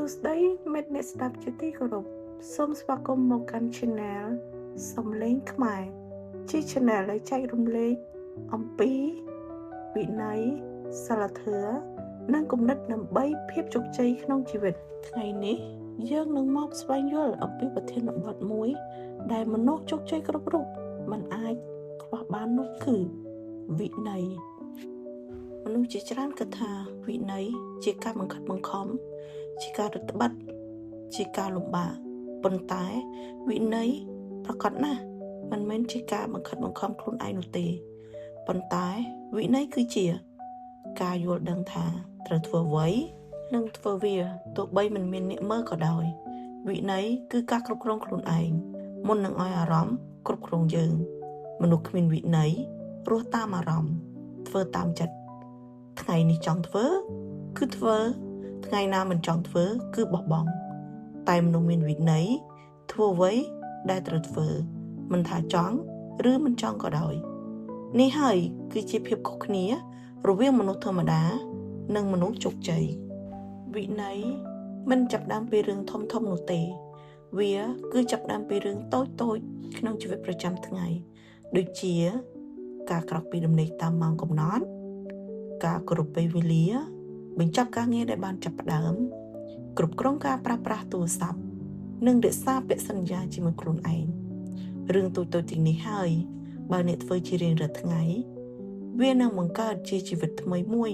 សួស្តីមិត្តអ្នកស្ដាប់ជាទីគោរពសូមស្វាគមន៍មកកាន់ Channel សំឡេងខ្មែរជា Channel ដែលចែករំលែកអំពីវិន័យសិលធម៌និងគំនិតដើម្បីភាពជោគជ័យក្នុងជីវិតថ្ងៃនេះយើងនឹងមកស្វែងយល់អំពីប្រធានបទមួយ ដែលមនុស្សជោគជ័យគ្រប់រូបមិនអាចខ្វះបាននោះគឺវិន័យមនុស្សជាច្រើនគិតថាវិន័យជាការបង្ខិតបង្ខំជាការរឹតបន្តឹងជាការលំបាកប៉ុន្តែវិន័យប្រាកដណាស់មិនមែនជាការបង្ខិតបង្ខំខ្លួនឯងនោះទេប៉ុន្តែវិន័យគឺជាការយល់ដឹងថាត្រូវធ្វើអ្វីនិងធ្វើវាទោះបីមិនមានអ្នកមើលក៏ដោយវិន័យគឺការគ្រប់គ្រងខ្លួនឯងមុននឹងឲ្យអារម្មណ៍គ្រប់គ្រងយើងមនុស្សគ្មានវិន័យរស់តាមអារម្មណ៍ធ្វើតាមចិត្តថ្ងៃនេះចង់ធ្វើគឺធ្វើថ្ងៃណាមិនចង់ធ្វើគឺបោះបង់តែមនុស្សមានវិន័យធ្វើអ្វីដែលត្រូវធ្វើមិនថាចង់ឬមិនចង់ក៏ដោយនេះហើយគឺជាភាពខុសគ្នារវាងមនុស្សធម្មតានិងមនុស្សជោគជ័យវិន័យមិនចាប់ផ្ដើមពីរឿងធំៗនោះទេវាគឺចាប់ផ្ដើមពីរឿងតូចៗក្នុងជីវិតប្រចាំថ្ងៃដូចជាការក្រោកពីដំណេកតាមម៉ោងកំណត់ការគោរពពេលវេលាបញ្ចប់ការងារដែលបានចាប់ផ្ដើមគ្រប់គ្រងការប្រើប្រាស់ទូរស័ព្ទនិងរក្សាពាក្យសន្យាជាមួយខ្លួនឯងរឿងតូចៗទាំងនេះហើយបើអ្នកធ្វើជារៀងរាល់ថ្ងៃវានឹងបង្កើតជាជីវិតថ្មីមួយ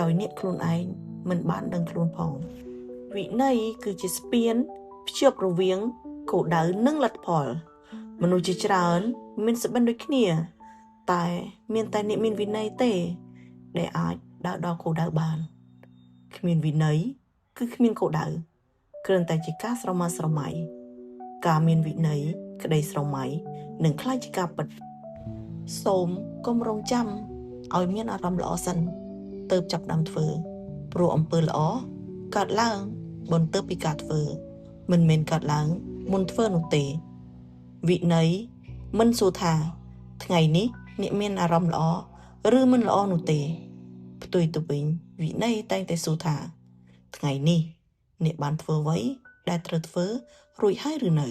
ដោយអ្នកខ្លួនឯងមិនបានដឹងខ្លួនផងវិន័យគឺជាស្ពានភ្ជាប់រវាងគោលដៅនិងលទ្ធផលមនុស្សជាច្រើនមានសុបិនដូចគ្នាតែមានតែអ្នកមានវិន័យទេដែលអាចដើរដល់គោលដៅបានគ្មានវិន័យគឺគ្មានគោលដៅគ្រាន់តែជាការស្រមើស្រមៃការមានវិន័យក្តីស្រមៃនឹងក្លាយជាការពិតសូមកុំរងចាំឲ្យមានអារម្មណ៍ល្អសិនទើបចាប់ផ្ដើមធ្វើព្រោះអំពើល្អកើតឡើងបន្ទាប់ពីការធ្វើមិនមែនកើតឡើងមុនធ្វើនោះទេវិន័យមិនសួរថាថ្ងៃនេះអ្នកមានអារម្មណ៍ល្អឬមិនល្អនោះទេផ្ទុយទៅវិញវិន័យតែងតែសួរថាថ្ងៃនេះអ្នកបានធ្វើអ្វីដែលត្រូវធ្វើរួចហើយឬនៅ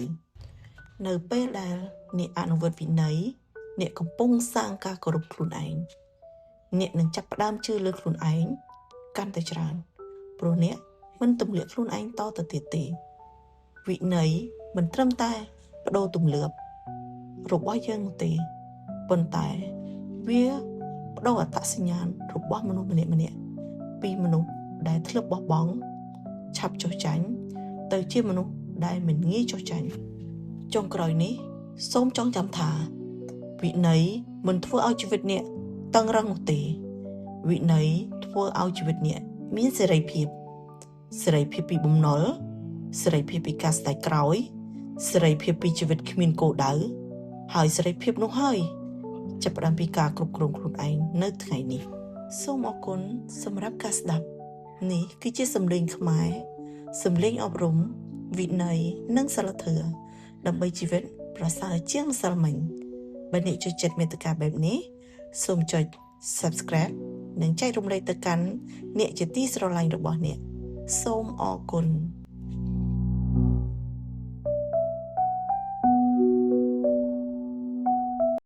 នៅពេលដែលអ្នកអនុវត្តវិន័យអ្នកកំពុងសាងការគោរពខ្លួនឯងអ្នកនឹងចាប់ផ្ដើមជឿលើខ្លួនឯងកាន់តែច្រើនព្រោះអ្នកមិនទម្លាក់ខ្លួនឯងតទៅទៀតទេវិន័យមិនត្រឹមតែបដូរទម្លាប់របស់យើងនោះទេប៉ុន្តែវាបដូរអត្តសញ្ញាណរបស់មនុស្សម្នាក់ៗពីមនុស្សដែលធ្លាប់បោះបង់ឆាប់ចុះចាញ់ទៅជាមនុស្សដែលមិនងាយចុះចាញ់ចុងក្រោយនេះសូមចងចាំថាវិន័យមិនធ្វើឲ្យជីវិតអ្នកតឹងរឹងនោះទេវិន័យធ្វើឲ្យជីវិតអ្នកមានសេរីភាពសេរីភាពពីបំណុលសេរីភាពពីការស្ដាយក្រោយសេរីភាពពីជីវិតគ្មានគោលដៅហើយសេរីភាពនោះហើយចាប់ផ្ដើមពីការគ្រប់គ្រងខ្លួនឯងនៅថ្ងៃនេះសូមអរគុណសម្រាប់ការស្ដាប់នេះគឺជាសំឡេងខ្មែរសំឡេងអប់រំវិន័យនិងសិលធម៌ដើម្បីជីវិតប្រសើរជាងម្សិលមិញបើអ្នកចូលចិត្តមេតិកាបែបនេះសូមចុច Subscribe និងចែករំលែកទៅកាន់អ្នកជាទីស្រឡាញ់របស់អ្នកសូមអរគុណ។